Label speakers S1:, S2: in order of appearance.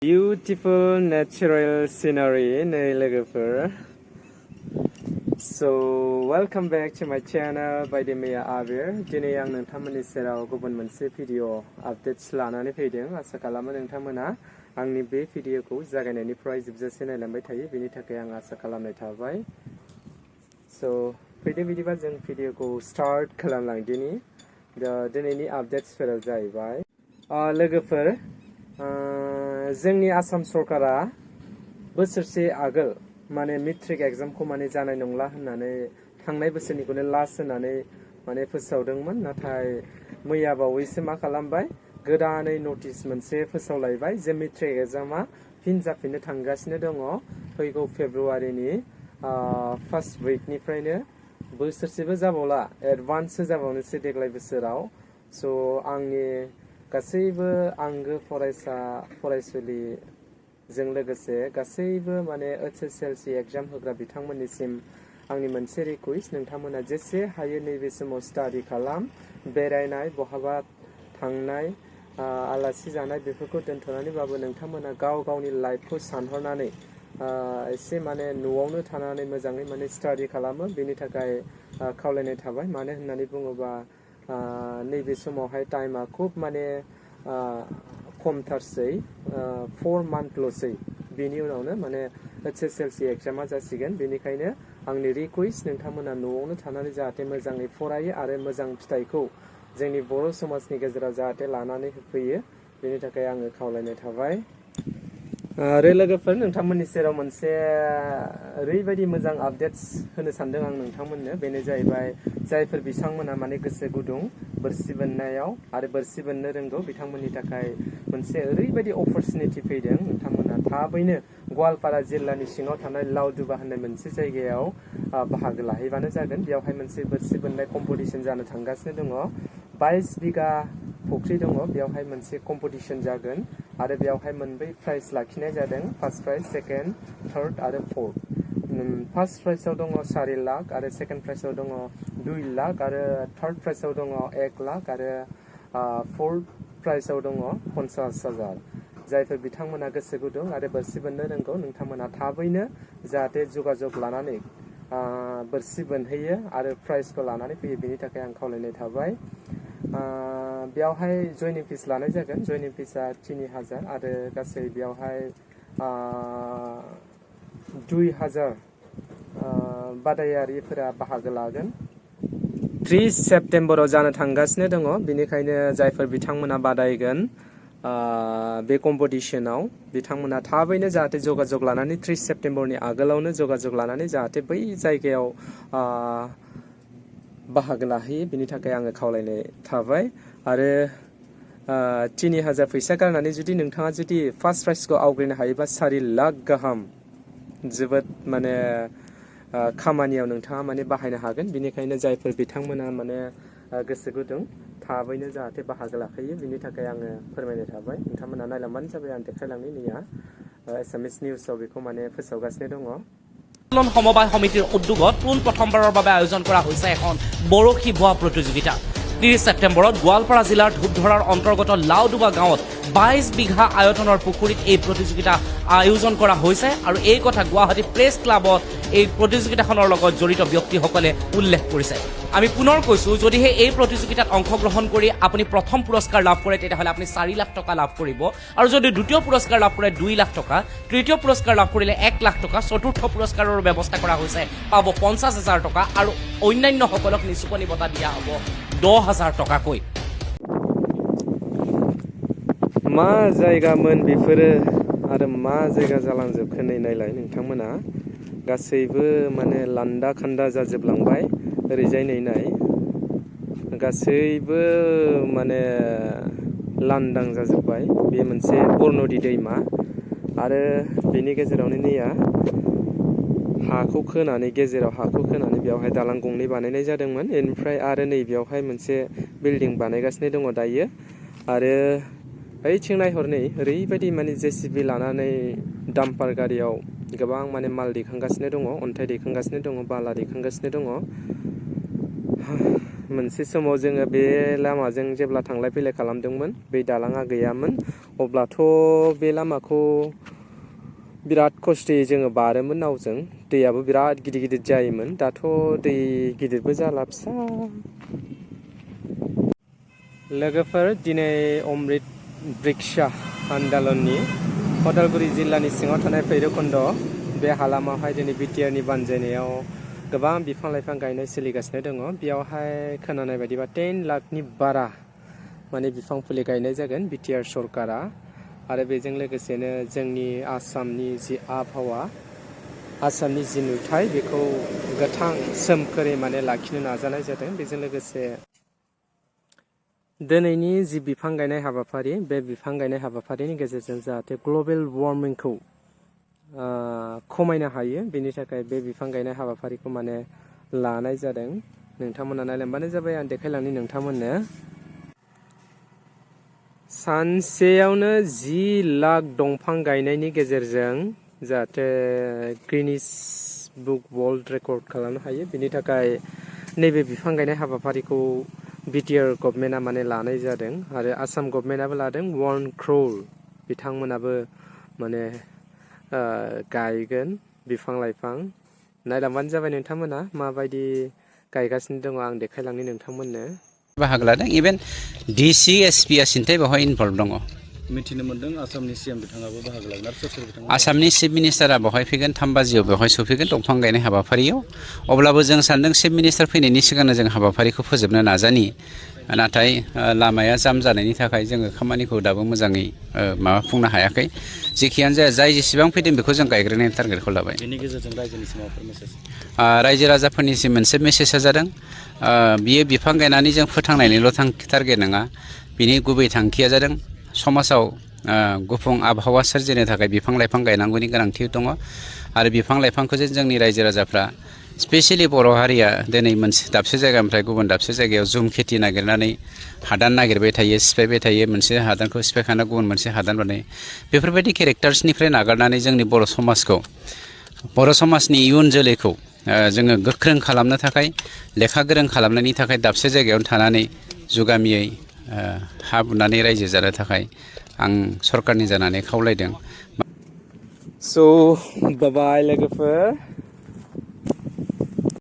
S1: Beautiful natural scenery नै लोगोफोर. So welcome back to my channel बायदि मैया आबिर. दिनै आं नोंथांमोननि सेराव गुबुन मोनसे भिडिअ आपडेट्स लानानै फैदों. आसा खालामो नोंथांमोना आंनि बे भिडिअखौ जागायनायनिफ्राय जोबजासे नायलांबाय थायो, बेनि थाखाय आं आसा खालामनाय थाबाय. So फैदो बिदिबा जों भिडिअखौ स्टार्ट खालामलांदिनि. दिनैनि आपडेट्सफोरा जाहैबाय लोगोफोर, जोंनि आसाम सरकारा बोसोरसे आगोल माने मेट्रिक एग्जामखौ माने जानाय नंला होननानै थांनाय बोसोरनिखौनो लास्ट होननानै माने फोसावदोंमोन. नाथाय मैया बावैसो मा खालामबाय, गोदानै नटिस मोनसे फोसावलायबाय जे मेट्रिक एग्जामा फिन जाफिननो थांगासिनो दङ फैगौ फेब्रुवारिनि फार्स्ट उइकनिफ्रायनो. बोसोरसेबो जाबावला, एडभान्ससो जाबावनोसै देग्लाय बोसोराव. स' आंनि गासैबो आंगो फरायसा फरायसुलिजों लोगोसे गासैबो माने HSLC एग्जाम होग्रा बिथांमोननिसिम आंनि मोनसे रिकुवेस्ट, नोंथांमोना जेसे हायो नैबे समाव स्टाडि खालाम. बेरायनाय, बहाबा थांनाय, आलासि जानाय बेफोरखौ दोनथ'नानैबाबो नोंथांमोना गाव गावनि लाइफखौ सानहरनानै एसे माने न'आवनो थानानै मोजाङै माने स्टाडि खालामो. बेनि थाखाय खावलायनाय थाबाय. मानो होननानै बुङोबा नैबे समावहाय टाइमा खुब माने खमथारसै, 4 मान्थल'सै. बेनि उनावनो माने HSLC एग्जामा जासिगोन. बेनिखायनो आंनि रिकुवेस्ट, नोंथांमोना न'आवनो थानानै जाहाथे मोजाङै फरायो आरो मोजां फिथाइखौ जोंनि बर' समाजनि गेजेराव जाहाथे लानानै होफैयो, बेनि थाखाय आङो खावलायनाय थाबाय. आरो लोगोफोर, नोंथांमोननि सेराव मोनसे ओरैबायदि मोजां आपडेट्स होनो सानदों आं नोंथांमोननो. बेनो जाहैबाय, जायफोर बिथांमोना माने गोसो गुदुं बोरसि बोननायाव आरो बोरसि बोननो रोंगौ, बिथांमोननि थाखाय मोनसे ओरैबायदि अपरचुनिटि फैदों. नोंथांमोना थाबैनो गवालपारा जिल्लानि सिङाव थानाय लावदुबा होननाय मोनसे जायगायाव बाहागो लाहैबानो जागोन. बेयावहाय मोनसे बोरसि बोननाय कम्पिटिसन जानो थांगासिनो दङ. 22 बिगा फुख्रि दङ, बेयावहाय मोनसे कम्पिटिसन जागोन आरो बेयावहाय मोनब्रै प्राइज लाखिनाय जादों. फार्स्ट प्राइज, सेकेन्ड, थार्ड आरो फर्थ. फार्स्ट प्राइजआव दङ 4 लाख आरो सेकेन्ड प्राइजआव दङ 2 लाख आरो थार्ड प्राइजआव दङ 1 लाख आरो फर्थ प्राइजआव दङ 50,000. जायफोर बिथांमोना गोसो गुदुं आरो बोरसि बोननो रोंगौ, नोंथांमोना थाबैनो जाहाथे जगाजग लानानै बोरसि बोनहैयो आरो प्राइजखौ लानानै फैयो, बेनि थाखाय आं खावलायनाय थाबाय. बेयावहाय जयनिं फिस लानाय जागोन. जयनिं फिसआ 3000 आरो गासै बेयावहाय 2000 बादायारिफोरा बाहागो लागोन. 3 सेप्तेम्बराव जानो थांगासिनो दङ. बेनिखायनो जायफोर बिथांमोना बादायगोन बे कम्पिटिसनाव, बिथांमोना थाबैनो जाहाथे जगाजग लानानै 3 सेप्तेम्बरनि आगोलावनो जगाजग लानानै जाहाथे बै जायगायाव बाहागो लाहैयो, बेनि थाखाय आङो खावलायनाय थाबाय. आरो 3000 फैसा गारनानै जुदि नोंथाङा जुदि फार्स्ट प्राइजखौ आवग्रिनो हायोबा 4 लाख गाहाम जोबोद माने खामानियाव नोंथाङा माने बाहायनो हागोन. बेनिखायनो जायफोर बिथांमोना माने गोसो गुदुं, थाबैनो जाहाथे बाहागो लाखैयो, बेनि थाखाय आङो फोरमायनाय थाबाय. नोंथांमोना नायलांबानो जाबाय. आं देखायलांनि नैया एसामिस निउसाव बेखौ माने फोसावगासिनो दङ.
S2: সমবায় সমিতিৰ উদ্যোগত প্ৰথমবাৰৰ বাবে আয়োজন কৰা হৈছে এখন বৰশী বোৱা প্ৰতিযোগিতা. 30 ছেপ্টেম্বৰত গোৱালপাৰা জিলাৰ ধূপধৰাৰ অন্তৰ্গত লাউডুবা গাঁৱত 22 বিঘা আয়তনৰ পুখুৰীত এই প্ৰতিযোগিতা আয়োজন কৰা হৈছে আৰু এই কথা গুৱাহাটী প্ৰেছ ক্লাবত এই প্ৰতিযোগিতাখনৰ লগত জড়িত ব্যক্তিসকলে উল্লেখ কৰিছে. আমি পুনৰ কৈছোঁ, যদিহে এই প্ৰতিযোগিতাত অংশগ্ৰহণ কৰি আপুনি প্ৰথম পুৰস্কাৰ লাভ কৰে, তেতিয়াহ'লে আপুনি 4 লাখ টকা লাভ কৰিব. আৰু যদি দ্বিতীয় পুৰস্কাৰ লাভ কৰে 2 লাখ টকা, তৃতীয় পুৰস্কাৰ লাভ কৰিলে 1 লাখ টকা, চতুৰ্থ পুৰস্কাৰৰ ব্যৱস্থা কৰা হৈছে, পাব 50,000 টকা আৰু অন্যান্যসকলক নিচুকনি বঁটা দিয়া হ'ব 10,000 টকাকৈ.
S1: मा जायगामोन बेफोरो आरो मा जायगा जालांजोबखो नै नायलाय नोंथांमोना. गासैबो माने लान्दा खान्दा जाजोबलांबाय. ओरैजाय नै नाय, गासैबो माने लांदां जाजोब्बाय. बे मोनसे बरनदि दैमा आरो बेनि गेजेरावनो नैया हाखौ खोनानै, गेजेराव हाखौ खोनानै बेयावहाय दालां गंनै बानायनाय जादोंमोन. बेनिफ्राय आरो नै बेयावहाय मोनसे बिल्डिं बानायगासिनो दङ दायो. आरो ओइथिं नायहर, नै ओरैबायदि माने JCB लानानै डाम्पार गारियाव गोबां माने माल दैखांगासिनो दङ, अन्थाइ दैखांगासिनो दङ, बाला दैखांगासिनो दङ. मोनसे समाव जोङो बे लामाजों जेब्ला थांलाय फैलाय खालामदोंमोन बे दालाङा गैयामोन अब्लाथ' बे लामाखौ बिराद खस्थ'यै जोङो बारोमोन नावजों दैयाबो बिराद गिदिर गिदिर जायोमोन दाथ' दै गिदिरबो जाला फिसा लोगोफोर दिनै अमृत बृक्षा आन्दलननि उदालगुरि जिल्लानि सिङाव थानाय भैरबकुन्द बे हालामावहाय दिनै बिटिआरनि बानजायनायाव गोबां बिफां लाइफां गायनाय सोलिगासिनो दङ बेयावहाय खोनानाय बायदिबा 10 लाखनि बारा माने बिफां फुलि गायनाय जागोन बिटिआर सरकारा आरो बेजों लोगोसेनो जोंनि आसामनि जि आबहावा आसामनि जि नुथाय बेखौ गोथां सोमखोरै माने लाखिनो नाजानाय जादों बेजों लोगोसे दिनैनि जि बिफां गायनाय हाबाफारि बे बिफां गायनाय हाबाफारिनि गेजेरजों जाहाथे ग्लबेल वार्मिंखौ खमायनो हायो बेनि थाखाय बे बिफां गायनाय हाबाफारिखौ माने लानाय जादों नोंथांमोना नायलांबानो जाबाय आं देखायलांनि नोंथांमोननो सानसेयावनो 10 लाख दंफां गायनायनि गेजेरजों जाहाथे गिनिस बुक वर्ल्ड रेकर्ड खालामनो हायो बेनि थाखाय नैबे बिफां गायनाय हाबाफारिखौ बिटिआर गभर्नमेन्टआ माने लानाय जादों आरो आसाम गभर्नमेन्टआबो लादों 1 crore बिथांमोनाबो माने गायगोन बिफां लाइफां नायलांबानो जाबाय नोंथांमोना माबायदि गायगासिनो दङ आं देखायलांनि नोंथांमोननो
S3: बाहागो लादों इभेन डिसि एसपिआ सिन्थाय बेवहाय इनभल्भ दङ
S4: मिथिनो मोनदों आसामनि सीएम बिथाङाबो बाहागो लागोन आरो सोर सोर बिथाङा
S3: आसामनि चिफ मिनिस्टारा बेवहाय फैगोन 3 बाजियाव बेवहाय सफैगोन दंफां गायनाय हाबाफारियाव अब्लाबो जों सानदों चिफ मिनिस्टार फैनायनि सिगांनो जों हाबाफारिखौ फोजोबनो नाजानि नाथाय लामाया जाम जानायनि थाखाय जोङो खामानिखौ दाबो मोजाङै माबाफुंनो हायाखै जेखियानो जाया जाय जेसेबां फैदों बेखौ जों गायग्रोनायनि टारगेटखौ लाबाय
S4: बेनि गेजेरजों रायजोनिसिम माबाफोर मेसेज
S3: रायजो राजाफोरनिसिम मोनसे मेसेजआ जादों बियो बिफां गायनानै जों फोथांनायनिल' टारगेट नङा बिनि गुबै थांखिया जादों समाजाव गुफुं आबहावा सोरजिनो थाखाय बिफां लाइफां गायनांगौनि गोनांथि दङ आरो बिफां लाइफांखौ जों जोंनि रायजो राजाफ्रा स्पेसियेलि बर' हारिया दिनै मोनसे दाबसे जायगानिफ्राय गुबुन दाबसे जायगायाव जुम खेथि नागिरनानै हादान नागिरबाय थायो सिफायबाय थायो मोनसे हादानखौ सिफायखाना गुबुन मोनसे हादान बानायो बेफोरबायदि केरेक्टार्सनिफ्राय नागारनानै जोंनि बर' समाजखौ बर' समाजनि इयुन जोलैखौ जोङो गोख्रों खालामनो थाखाय लेखा गोरों खालामनायनि थाखाय दाबसे जायगायावनो थानानै जुगामियै हा बुनानै रायजो जानो थाखाय आं सरकारनि जानानै खावलायदों
S1: स' बाय बाय लोगोफोर